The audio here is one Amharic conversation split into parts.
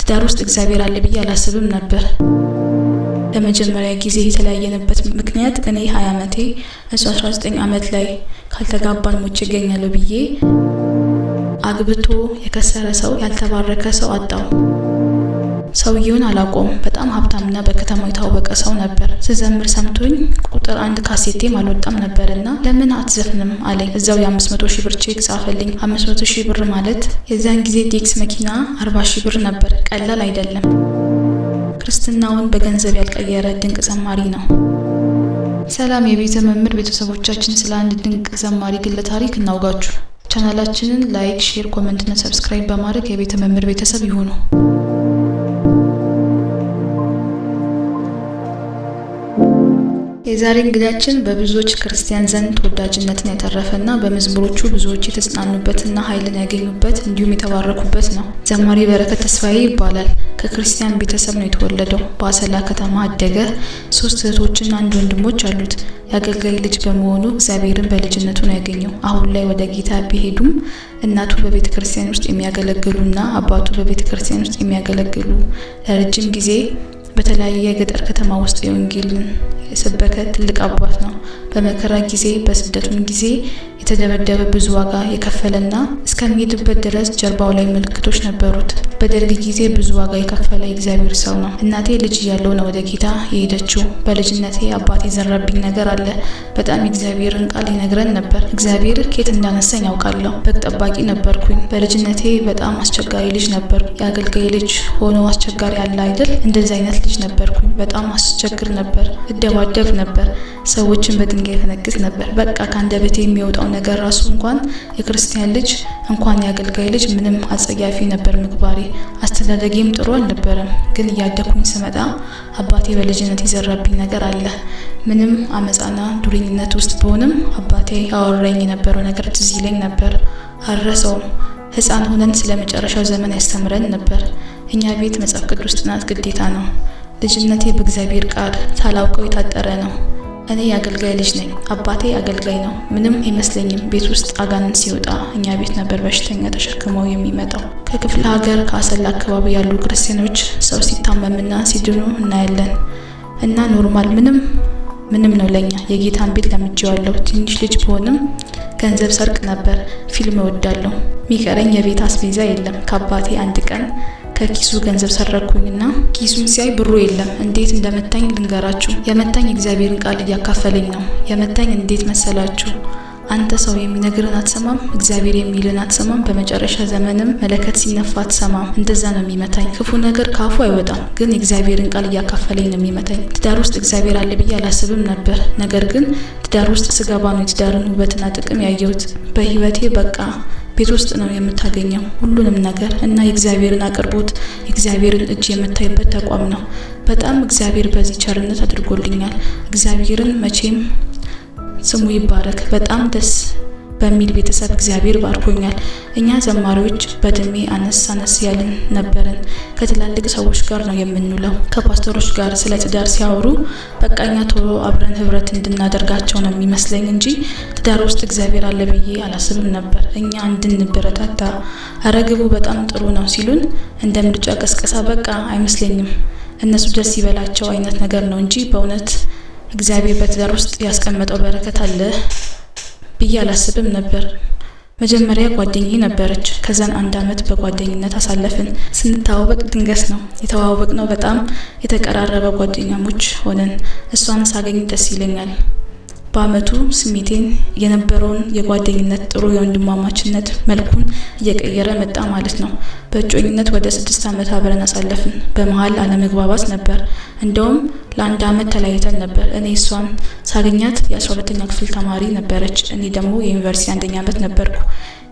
ትዳር ውስጥ እግዚአብሔር አለ ብዬ አላስብም ነበር። ለመጀመሪያ ጊዜ የተለያየንበት ምክንያት እኔ 20 ዓመቴ እሱ 19 ዓመት ላይ ካልተጋባን ሞቼ እገኛለሁ ብዬ አግብቶ የከሰረ ሰው ያልተባረከ ሰው አጣው። ሰውየውን አላውቀውም። በጣም ሀብታምና በከተማው የታወቀ ሰው ነበር። ስዘምር ሰምቶኝ ቁጥር አንድ ካሴቴም አልወጣም ነበርና ለምን አትዘፍንም አለኝ። እዛው የ500,000 ብር ቼክ ጻፈልኝ። 500,000 ብር ማለት የዛን ጊዜ ዴክስ መኪና 40,000 ብር ነበር። ቀላል አይደለም። ክርስትናውን በገንዘብ ያልቀየረ ድንቅ ዘማሪ ነው። ሰላም የቤተ መምህር ቤተሰቦቻችን፣ ስለ አንድ ድንቅ ዘማሪ ግለ ታሪክ እናውጋችሁ። ቻናላችንን like፣ share፣ comment ና subscribe በማድረግ የቤተ መምህር ቤተሰብ ይሁኑ። የዛሬ እንግዳችን በብዙዎች ክርስቲያን ዘንድ ተወዳጅነትን ያተረፈና በመዝሙሮቹ ብዙዎች የተጽናኑበትና ኃይልን ያገኙበት እንዲሁም የተባረኩበት ነው። ዘማሪ በረከት ተስፋዬ ይባላል። ከክርስቲያን ቤተሰብ ነው የተወለደው። በአሰላ ከተማ አደገ። ሶስት እህቶችና አንድ ወንድሞች አሉት። የአገልጋይ ልጅ በመሆኑ እግዚአብሔርን በልጅነቱ ነው ያገኘው። አሁን ላይ ወደ ጌታ ቢሄዱም እናቱ በቤተ ክርስቲያን ውስጥ የሚያገለግሉና አባቱ በቤተ ክርስቲያን ውስጥ የሚያገለግሉ ለረጅም ጊዜ በተለያየ የገጠር ከተማ ውስጥ የወንጌልን የሰበከ ትልቅ አባት ነው። በመከራ ጊዜ በስደቱም ጊዜ የተደበደበ ብዙ ዋጋ የከፈለና እስከሚሄድበት ድረስ ጀርባው ላይ ምልክቶች ነበሩት። በደርግ ጊዜ ብዙ ዋጋ የከፈለ የእግዚአብሔር ሰው ነው። እናቴ ልጅ እያለሁ ነው ወደ ጌታ የሄደችው። በልጅነቴ አባቴ የዘራብኝ ነገር አለ። በጣም የእግዚአብሔርን ቃል ይነግረን ነበር። እግዚአብሔር ኬት እንዳነሳኝ ያውቃለሁ። በግ ጠባቂ ነበርኩኝ። በልጅነቴ በጣም አስቸጋሪ ልጅ ነበርኩ። የአገልጋይ ልጅ ሆኖ አስቸጋሪ አለ አይደል? እንደዚህ አይነት ልጅ ነበርኩኝ። በጣም አስቸግር ነበር። እደባደብ ነበር። ሰዎችን በድንጋይ ፈነግጥ ነበር። በቃ ከአንደበቴ የሚወጣው ነገር ራሱ እንኳን የክርስቲያን ልጅ እንኳን የአገልጋይ ልጅ ምንም አጸያፊ ነበር ምግባሬ። አስተዳደጌም ጥሩ አልነበረም። ግን እያደኩኝ ስመጣ አባቴ በልጅነት የዘራብኝ ነገር አለ። ምንም አመፃና ዱርኝነት ውስጥ ብሆንም አባቴ ያወራኝ የነበረው ነገር ትዝ ይለኝ ነበር፣ አልረሳውም። ሕፃን ሆነን ስለ መጨረሻው ዘመን ያስተምረን ነበር። እኛ ቤት መጽሐፍ ቅዱስ ጥናት ግዴታ ነው። ልጅነቴ በእግዚአብሔር ቃል ሳላውቀው የታጠረ ነው። እኔ የአገልጋይ ልጅ ነኝ። አባቴ አገልጋይ ነው። ምንም አይመስለኝም። ቤት ውስጥ አጋንንት ሲወጣ እኛ ቤት ነበር በሽተኛ ተሸክመው የሚመጣው። ከክፍለ ሀገር ከአሰላ አካባቢ ያሉ ክርስቲያኖች ሰው ሲታመምና ሲድኑ እናያለን እና normal ምንም ምንም ነው ለኛ። የጌታን ቤት ለምጄዋለሁ። ትንሽ ልጅ ብሆንም ገንዘብ ሰርቅ ነበር። ፊልም እወዳለሁ። ሚቀረኝ የቤት አስቤዛ የለም። ከአባቴ አንድ ቀን ከኪሱ ገንዘብ ሰረኩኝና ኪሱን ሲያይ ብሩ የለም። እንዴት እንደመታኝ ልንገራችሁ። የመታኝ እግዚአብሔርን ቃል እያካፈለኝ ነው። የመታኝ እንዴት መሰላችሁ? አንተ ሰው የሚነግርን አትሰማም፣ እግዚአብሔር የሚልን አትሰማም፣ በመጨረሻ ዘመንም መለከት ሲነፋ አትሰማም። እንደዛ ነው የሚመታኝ። ክፉ ነገር ካፉ አይወጣም፣ ግን የእግዚአብሔርን ቃል እያካፈለኝ ነው የሚመታኝ። ትዳር ውስጥ እግዚአብሔር አለ ብዬ አላስብም ነበር። ነገር ግን ትዳር ውስጥ ስገባ ነው የትዳርን ውበትና ጥቅም ያየሁት። በህይወቴ በቃ ቤት ውስጥ ነው የምታገኘው ሁሉንም ነገር እና የእግዚአብሔርን አቅርቦት የእግዚአብሔርን እጅ የምታይበት ተቋም ነው። በጣም እግዚአብሔር በዚህ ቸርነት አድርጎልኛል። እግዚአብሔርን መቼም ስሙ ይባረክ። በጣም ደስ በሚል ቤተሰብ እግዚአብሔር ባርኮኛል። እኛ ዘማሪዎች በእድሜ አነስ አነስ ያልን ነበርን። ከትላልቅ ሰዎች ጋር ነው የምንውለው። ከፓስተሮች ጋር ስለ ትዳር ሲያወሩ በቃ እኛ ቶሎ አብረን ህብረት እንድናደርጋቸው ነው የሚመስለኝ እንጂ ትዳር ውስጥ እግዚአብሔር አለ ብዬ አላስብም ነበር። እኛ እንድንበረታታ እረ ግቡ በጣም ጥሩ ነው ሲሉን እንደ ምርጫ ቀስቀሳ በቃ አይመስለኝም እነሱ ደስ ይበላቸው አይነት ነገር ነው እንጂ በእውነት እግዚአብሔር በትዳር ውስጥ ያስቀመጠው በረከት አለ ብዬ አላስብም ነበር። መጀመሪያ ጓደኛዬ ነበረች። ከዛን አንድ አመት በጓደኝነት አሳለፍን። ስንተዋወቅ ድንገት ነው የተዋወቅነው። በጣም የተቀራረበ ጓደኛሞች ሆነን እሷን ሳገኝ ደስ ይለኛል። በአመቱ ስሜቴን የነበረውን የጓደኝነት ጥሩ የወንድማማችነት መልኩን እየቀየረ መጣ ማለት ነው። በእጮኝነት ወደ 6 አመት አብረን አሳለፍን። በመሀል አለመግባባት ነበር። እንደውም ለአንድ አመት ተለያይተን ነበር። እኔ እሷን ሳገኛት የ12ኛ ክፍል ተማሪ ነበረች። እኔ ደግሞ የዩኒቨርሲቲ አንደኛ አመት ነበርኩ።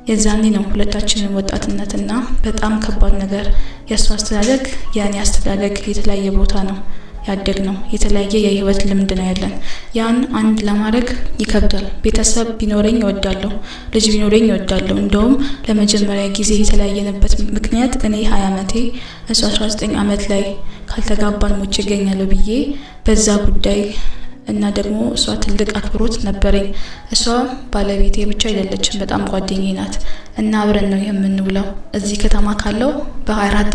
የዛኔ ነው ሁለታችንን ወጣትነትና በጣም ከባድ ነገር። የእሷ አስተዳደግ የእኔ አስተዳደግ የተለያየ ቦታ ነው ያደግነው። የተለያየ የህይወት ልምድ ነው ያለን። ያን አንድ ለማድረግ ይከብዳል። ቤተሰብ ቢኖረኝ እወዳለሁ፣ ልጅ ቢኖረኝ እወዳለሁ። እንደውም ለመጀመሪያ ጊዜ የተለያየንበት ምክንያት እኔ 20 አመቴ እሷ 19 አመት ላይ ካልተጋባን ሞቼ እገኛለሁ ብዬ በዛ ጉዳይ እና ደግሞ እሷ ትልቅ አክብሮት ነበረኝ። እሷ ባለቤቴ ብቻ አይደለችም፣ በጣም ጓደኛዬ ናት። እና አብረን ነው የምንውለው። እዚህ ከተማ ካለው በ24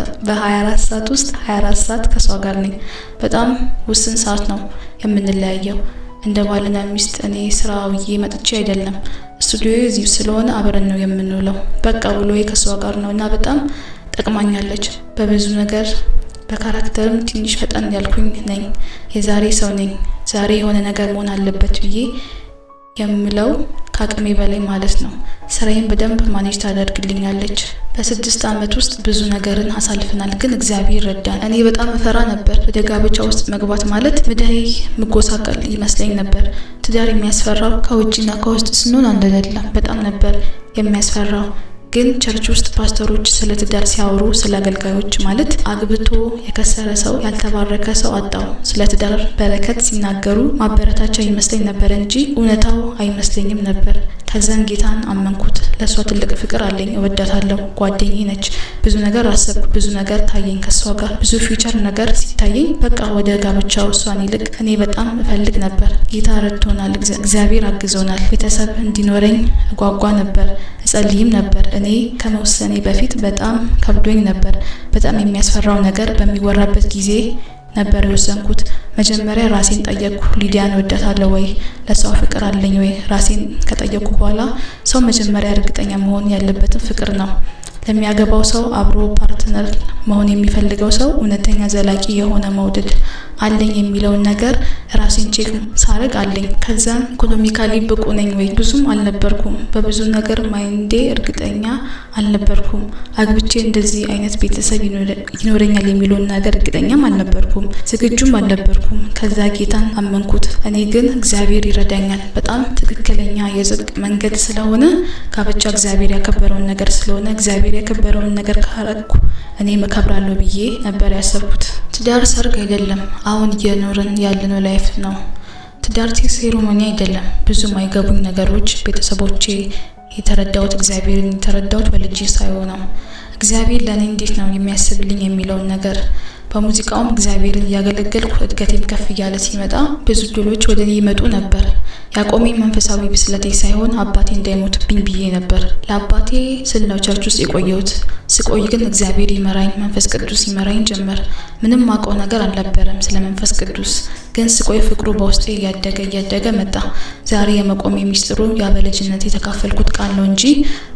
ሰዓት ውስጥ 24 ሰዓት ከሷ ጋር ነኝ። በጣም ውስን ሰዓት ነው የምንለያየው። እንደ ባልና ሚስት እኔ ስራ ውዬ መጥቼ አይደለም፣ ስቱዲዮ እዚሁ ስለሆነ አብረን ነው የምንውለው። በቃ ውሎዬ ከሷ ጋር ነው እና በጣም ጠቅማኛለች በብዙ ነገር። በ character ም ትንሽ ፈጠን ያልኩኝ ነኝ። የዛሬ ሰው ነኝ። ዛሬ የሆነ ነገር መሆን አለበት ብዬ የምለው ከአቅሜ በላይ ማለት ነው። ስራዬን በደንብ manage ታደርግልኛለች። በ6 ዓመት ውስጥ ብዙ ነገርን አሳልፈናል፣ ግን እግዚአብሔር ረዳን። እኔ በጣም እፈራ ነበር። ወደ ጋብቻ ውስጥ መግባት ማለት ምደይ ምጎሳቀል ይመስለኝ ነበር። ትዳር የሚያስፈራው ከውጭና ከውስጥ ስንሆን አንድ አይደለም። በጣም ነበር የሚያስፈራው። ግን church ውስጥ ፓስተሮች ስለ ትዳር ሲያወሩ፣ ስለ አገልጋዮች ማለት አግብቶ የከሰረ ሰው፣ ያልተባረከ ሰው አጣው። ስለ ትዳር በረከት ሲናገሩ ማበረታቻ ይመስለኝ ነበር እንጂ እውነታው አይመስለኝም ነበር። ከዛን ጌታን አመንኩት። ለእሷ ትልቅ ፍቅር አለኝ፣ እወዳታለሁ። ጓደኛዬ ነች። ብዙ ነገር አሰብኩ፣ ብዙ ነገር ታየኝ ከእሷ ጋር፣ ብዙ future ነገር ሲታየኝ በቃ ወደ ጋብቻው እሷን ይልቅ እኔ በጣም እፈልግ ነበር። ጌታ ረድቶናል፣ እግዚአብሔር አግዞናል። ቤተሰብ እንዲኖረኝ እጓጓ ነበር፣ እጸልይም ነበር። እኔ ከመወሰኔ በፊት በጣም ከብዶኝ ነበር። በጣም የሚያስፈራው ነገር በሚወራበት ጊዜ ነበር የወሰንኩት። መጀመሪያ ራሴን ጠየቅኩ። ሊዲያን እወዳታለሁ ወይ? ለሷ ፍቅር አለኝ ወይ? ራሴን ከጠየቅኩ በኋላ ሰው መጀመሪያ እርግጠኛ መሆን ያለበትን ፍቅር ነው። ለሚያገባው ሰው፣ አብሮ partner መሆን የሚፈልገው ሰው እውነተኛ ዘላቂ የሆነ መውደድ አለኝ የሚለውን ነገር ራሴን check ሳረግ አለኝ። ከዛም economically ብቁ ነኝ ወይ? ብዙም አልነበርኩም። በብዙ ነገር mind ኤ እርግጠኛ አልነበርኩም። አግብቼ እንደዚህ አይነት ቤተሰብ ይኖረኛል የሚለውን ነገር እርግጠኛም አልነበርኩም፣ ዝግጁም አልነበርኩም። ከዛ ጌታን አመንኩት። እኔ ግን እግዚአብሔር ይረዳኛል። በጣም ትክክለኛ የጽድቅ መንገድ ስለሆነ፣ ጋብቻ እግዚአብሔር ያከበረውን ነገር ስለሆነ፣ እግዚአብሔር ያከበረውን ነገር ካረግኩ እኔም እከብራለሁ ብዬ ነበር ያሰብኩት። ትዳር ሰርግ አይደለም። አሁን እየኖርን ያለነው life ነው። ትዳር ceremony አይደለም። ብዙ ማይገቡኝ ነገሮች ቤተሰቦቼ የተረዳሁት፣ እግዚአብሔርን የተረዳሁት ወልጄ ሳይሆን ነው። እግዚአብሔር ለእኔ እንዴት ነው የሚያስብልኝ የሚለውን ነገር፣ በሙዚቃውም እግዚአብሔርን እያገለገልኩ እድገቴም ከፍ እያለ ሲመጣ ብዙ እድሎች ወደ እኔ ይመጡ ነበር። ያቆመኝ መንፈሳዊ ብስለቴ ሳይሆን አባቴ እንዳይሞትብኝ ብዬ ነበር። ለአባቴ ስል ነው church ውስጥ የቆየሁት። ስቆይ ግን እግዚአብሔር ይመራኝ፣ መንፈስ ቅዱስ ይመራኝ ጀመር። ምንም ማውቀው ነገር አልነበረም ስለ መንፈስ ቅዱስ። ግን ስቆይ ፍቅሩ በውስጤ እያደገ እያደገ መጣ። ዛሬ የመቆሜ ሚስጥሩ ያ በልጅነት የተካፈልኩት ቃል ነው እንጂ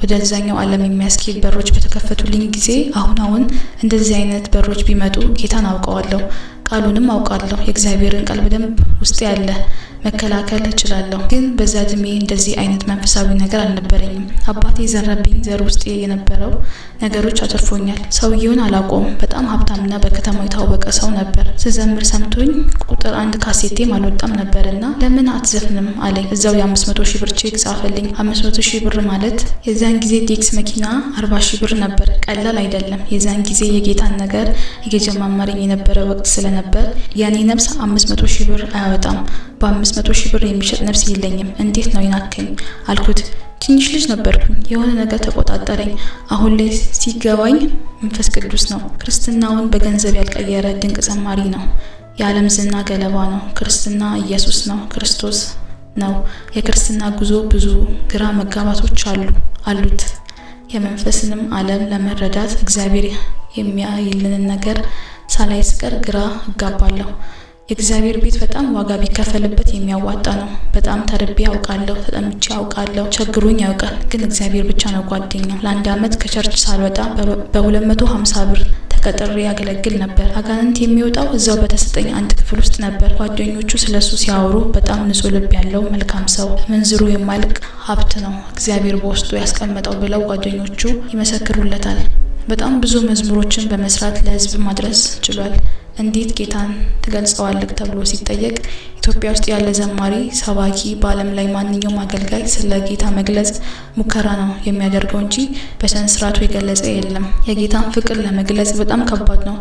ወደዛኛው ዓለም የሚያስኬድ በሮች በተከፈቱልኝ ጊዜ፣ አሁን አሁን እንደዚህ አይነት በሮች ቢመጡ ጌታን አውቀዋለሁ፣ ቃሉንም አውቃለሁ። የእግዚአብሔርን ቃል በደንብ ውስጤ ያለ መከላከል እችላለሁ። ግን በዛ እድሜ እንደዚህ አይነት መንፈሳዊ ነገር አልነበረኝም። አባቴ የዘራብኝ ዘር ውስጤ የነበረው ነገሮች አትርፎኛል። ሰውየውን አላውቀውም። በጣም ሀብታምና በከተማው የታወቀ ሰው ነበር። ስዘምር ሰምቶኝ ቁጥር አንድ ካሴቴም አልወጣም ነበርና ለምን አትዘፍንም አለኝ። እዛው የ500,000 ብር ቼክ ጻፈልኝ። 500,000 ብር ማለት የዛን ጊዜ ዴክስ መኪና 40,000 ብር ነበር። ቀላል አይደለም። የዛን ጊዜ የጌታን ነገር እየጀማመረኝ የነበረ ወቅት ስለነበር የኔ ነፍስ 500,000 ብር አያወጣም። በ500,000 ብር የሚሸጥ ነፍስ የለኝም። እንዴት ነው ይናከኝ አልኩት። ትንሽ ልጅ ነበርኩኝ። የሆነ ነገር ተቆጣጠረኝ። አሁን ላይ ሲገባኝ መንፈስ ቅዱስ ነው። ክርስትናውን በገንዘብ ያልቀየረ ድንቅ ዘማሪ ነው። የዓለም ዝና ገለባ ነው። ክርስትና ኢየሱስ ነው፣ ክርስቶስ ነው። የክርስትና ጉዞ ብዙ ግራ መጋባቶች አሉት። የመንፈስንም ዓለም ለመረዳት እግዚአብሔር የሚያይልንን ነገር ሳላይ ስቀር ግራ እጋባለሁ። የእግዚአብሔር ቤት በጣም ዋጋ ቢከፈልበት የሚያዋጣ ነው። በጣም ተርቤ አውቃለሁ፣ ተጠምቼ አውቃለሁ፣ ቸግሮኝ ያውቃል። ግን እግዚአብሔር ብቻ ነው ጓደኛ። ለአንድ ዓመት ከ church ሳልወጣ በ250 ብር ተቀጥሬ ያገለግል ነበር። አጋንንት የሚወጣው እዛው በተሰጠኝ አንድ ክፍል ውስጥ ነበር። ጓደኞቹ ስለሱ ሲያወሩ በጣም ንጹሕ ልብ ያለው መልካም ሰው፣ ተመንዝሮ የማያልቅ ሀብት ነው እግዚአብሔር በውስጡ ያስቀመጠው ብለው ጓደኞቹ ይመሰክሩለታል። በጣም ብዙ መዝሙሮችን በመስራት ለሕዝብ ማድረስ ችሏል። እንዴት ጌታን ትገልጸዋለህ ተብሎ ሲጠየቅ ኢትዮጵያ ውስጥ ያለ ዘማሪ፣ ሰባኪ፣ በዓለም ላይ ማንኛውም አገልጋይ ስለ ጌታ መግለጽ ሙከራ ነው የሚያደርገው እንጂ በስነ ስርዓቱ የገለጸ የለም። የጌታን ፍቅር ለመግለጽ በጣም ከባድ ነው።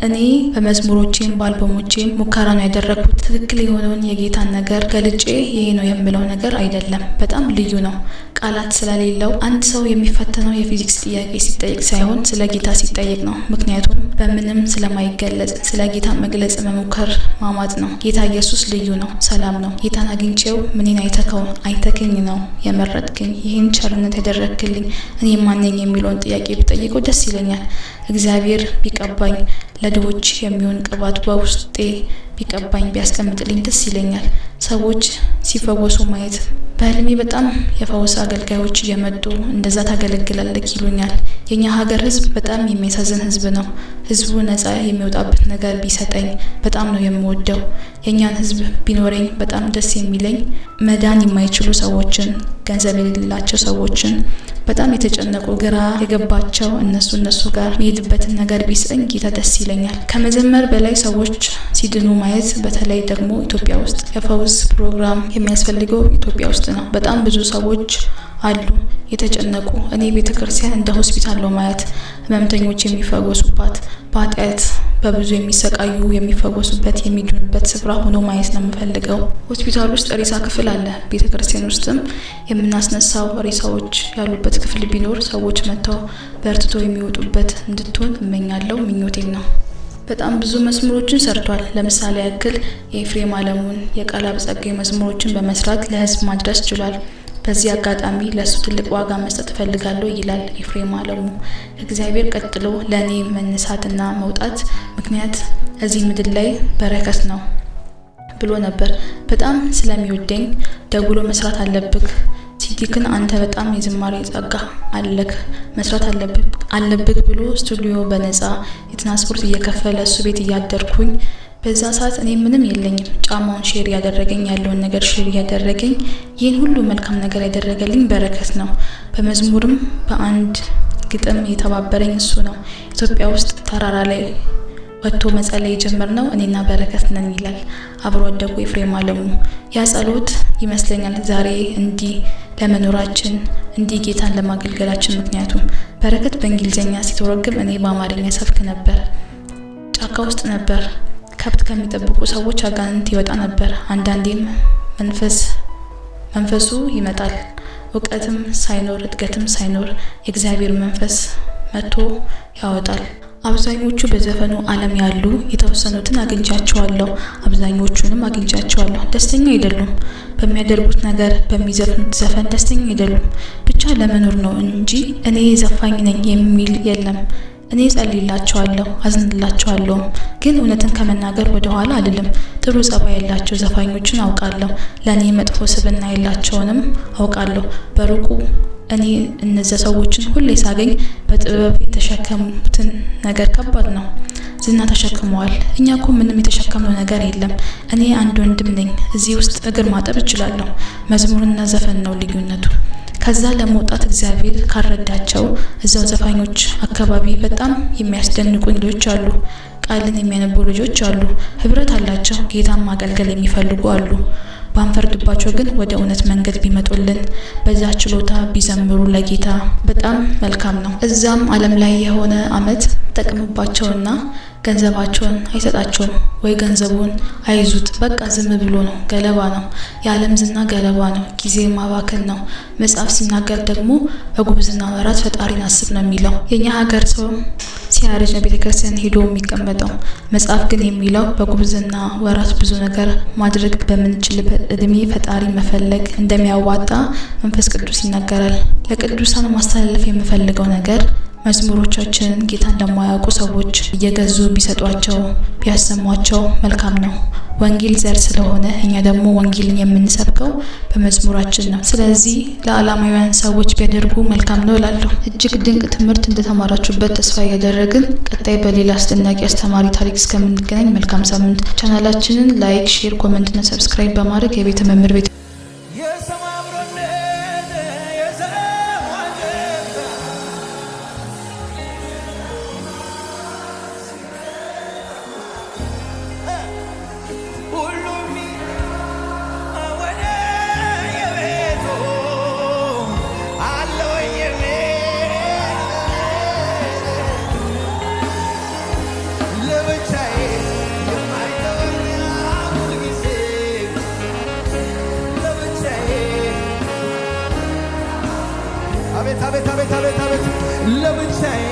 እኔ በመዝሙሮቼም በአልበሞቼም ሙከራ ነው ያደረግኩት። ትክክል የሆነውን የጌታን ነገር ገልጬ ይሄ ነው የምለው ነገር አይደለም። በጣም ልዩ ነው። ቃላት ስለሌለው አንድ ሰው የሚፈተነው የፊዚክስ ጥያቄ ሲጠየቅ ሳይሆን ስለ ጌታ ሲጠየቅ ነው። ምክንያቱም በምንም ስለማይገለጽ ስለ ጌታ መግለጽ መሞከር ማማጥ ነው። ጌታ ኢየሱስ ልዩ ልዩ ነው፣ ሰላም ነው። ጌታን አግኝቼው ምኔን አይተከው አይተከኝ ነው የመረጥክኝ፣ ይህን ቸርነት ያደረግክልኝ እኔ ማነኝ የሚለውን ጥያቄ ብጠይቀው ደስ ይለኛል። እግዚአብሔር ቢቀባኝ፣ ለድሆች የሚሆን ቅባት በውስጤ ቢቀባኝ፣ ቢያስቀምጥልኝ ደስ ይለኛል። ሰዎች ሲፈወሱ ማየት፣ በህልሜ በጣም የፈውስ አገልጋዮች እየመጡ እንደዛ ታገለግላለህ ይሉኛል። የኛ ሀገር ህዝብ በጣም የሚያሳዝን ህዝብ ነው። ህዝቡ ነጻ የሚወጣበት ነገር ቢሰጠኝ በጣም ነው የምወደው። የእኛን ህዝብ ቢኖረኝ በጣም ደስ የሚለኝ፣ መዳን የማይችሉ ሰዎችን፣ ገንዘብ የሌላቸው ሰዎችን፣ በጣም የተጨነቁ፣ ግራ የገባቸው እነሱ ጋር የሚሄድበትን ነገር ቢሰጠኝ ጌታ ደስ ይለኛል። ከመዘመር በላይ ሰዎች ሲድኑ ማየት፣ በተለይ ደግሞ ኢትዮጵያ ውስጥ የፈውስ ፕሮግራም የሚያስፈልገው ኢትዮጵያ ውስጥ ነው። በጣም ብዙ ሰዎች አሉ የተጨነቁ። እኔ ቤተ ክርስቲያን እንደ ሆስፒታል ነው ማየት፣ ህመምተኞች የሚፈወሱባት፣ በኃጢአት በብዙ የሚሰቃዩ የሚፈወሱበት፣ የሚድኑበት ስፍራ ሆኖ ማየት ነው የምፈልገው። ሆስፒታል ውስጥ ሬሳ ክፍል አለ። ቤተ ክርስቲያን ውስጥም የምናስነሳው ሬሳዎች ያሉበት ክፍል ቢኖር ሰዎች መጥተው በርትቶ የሚወጡበት እንድትሆን እመኛለሁ፣ ምኞቴም ነው። በጣም ብዙ መዝሙሮችን ሰርቷል። ለምሳሌ ያክል የኤፍሬም አለሙን፣ የቃልአብ ጸጋዬ መዝሙሮችን በመስራት ለህዝብ ማድረስ ችሏል። በዚህ አጋጣሚ ለእሱ ትልቅ ዋጋ መስጠት እፈልጋለሁ ይላል ኤፍሬም አለሙ። ከእግዚአብሔር ቀጥሎ ለእኔ መነሳትና መውጣት ምክንያት እዚህ ምድር ላይ በረከት ነው ብሎ ነበር። በጣም ስለሚወደኝ ደውሎ መስራት አለብክ ሲዲክን፣ አንተ በጣም የዝማሬ ጸጋ አለክ፣ መስራት አለብክ ብሎ ስቱዲዮ በነጻ የትራንስፖርት እየከፈለ እሱ ቤት እያደርኩኝ፣ በዛ ሰዓት እኔ ምንም የለኝም። ጫማውን share እያደረገኝ፣ ያለውን ነገር share እያደረገኝ፣ ይህን ሁሉ መልካም ነገር ያደረገልኝ በረከት ነው። በመዝሙርም በአንድ ግጥም የተባበረኝ እሱ ነው። ኢትዮጵያ ውስጥ ተራራ ላይ ወጥቶ መጸለይ የጀመርነው እኔና በረከት ነን ይላል አብሮ አደጉ ኤፍሬም አለሙ። ያ ጸሎት ይመስለኛል ዛሬ እንዲህ ለመኖራችን፣ እንዲህ ጌታን ለማገልገላችን ምክንያቱም። በረከት በእንግሊዝኛ ሲተረጉም እኔ በአማርኛ ሰብክ ነበር። ጫካ ውስጥ ነበር። ከብት ከሚጠብቁ ሰዎች አጋንንት ይወጣ ነበር። አንዳንዴም መንፈሱ ይመጣል። እውቀትም ሳይኖር፣ እድገትም ሳይኖር የእግዚአብሔር መንፈስ መጥቶ ያወጣል። አብዛኞቹ በዘፈኑ ዓለም ያሉ የተወሰኑትን አግኝቻቸዋለሁ። አብዛኞቹንም አግኝቻቸዋለሁ። ደስተኛ አይደሉም። በሚያደርጉት ነገር፣ በሚዘፍኑት ዘፈን ደስተኛ አይደሉም። ብቻ ለመኖር ነው እንጂ እኔ ዘፋኝ ነኝ የሚል የለም። እኔ ጸልይላቸዋለሁ፣ አዝንላቸዋለሁም። ግን እውነትን ከመናገር ወደ ኋላ አልልም። ጥሩ ጸባይ ያላቸው ዘፋኞችን አውቃለሁ። ለእኔ መጥፎ ስብዕና የላቸውንም አውቃለሁ። በሩቁ እኔ እነዚያ ሰዎችን ሁሌ ሳገኝ በጥበብ የተሸከሙትን ነገር ከባድ ነው። ዝና ተሸክመዋል። እኛ እኮ ምንም የተሸከምነው ነገር የለም። እኔ አንድ ወንድም ነኝ። እዚህ ውስጥ እግር ማጠብ እችላለሁ። መዝሙርና ዘፈን ነው ልዩነቱ። ከዛ ለመውጣት እግዚአብሔር ካልረዳቸው እዛው ዘፋኞች አካባቢ በጣም የሚያስደንቁኝ ልጆች አሉ። ቃልን የሚያነቡ ልጆች አሉ። ህብረት አላቸው። ጌታን ማገልገል የሚፈልጉ አሉ። ባንፈርድባቸው ግን ወደ እውነት መንገድ ቢመጡልን፣ በዛ ችሎታ ቢዘምሩ ለጌታ በጣም መልካም ነው። እዛም ዓለም ላይ የሆነ አመት ጠቅምባቸውና ገንዘባቸውን አይሰጣቸውም ወይ ገንዘቡን አይዙት። በቃ ዝም ብሎ ነው፣ ገለባ ነው። የዓለም ዝና ገለባ ነው፣ ጊዜ ማባከን ነው። መጽሐፍ ሲናገር ደግሞ በጉብዝና ወራት ፈጣሪን አስብ ነው የሚለው። የኛ ሀገር ሰው ሲያረጅ ነው ቤተክርስቲያን ሄዶ የሚቀመጠው። መጽሐፍ ግን የሚለው በጉብዝና ወራት ብዙ ነገር ማድረግ በምንችልበት እድሜ ፈጣሪ መፈለግ እንደሚያዋጣ መንፈስ ቅዱስ ይናገራል። ለቅዱሳን ማስተላለፍ የምፈልገው ነገር መዝሙሮቻችንን ጌታን ለማያውቁ ሰዎች እየገዙ ቢሰጧቸው፣ ቢያሰሟቸው መልካም ነው። ወንጌል ዘር ስለሆነ እኛ ደግሞ ወንጌልን የምንሰብከው በመዝሙራችን ነው። ስለዚህ ለዓለማውያን ሰዎች ቢያደርጉ መልካም ነው እላለሁ። እጅግ ድንቅ ትምህርት እንደተማራችሁበት ተስፋ እያደረግን ቀጣይ በሌላ አስደናቂ አስተማሪ ታሪክ እስከምንገናኝ መልካም ሳምንት። ቻናላችንን like፣ share፣ comment ና subscribe በማድረግ የቤተ መምህር ቤት የሰው አብሮነት፣ የሰው አጀብ። ሁሉም ወደ የቤቱ አለው የሚል ለብቻዬ የማይተወኝ ሁልጊዜ ለብቻዬ። አቤት አቤት አቤት አቤት አቤት ለብቻዬ።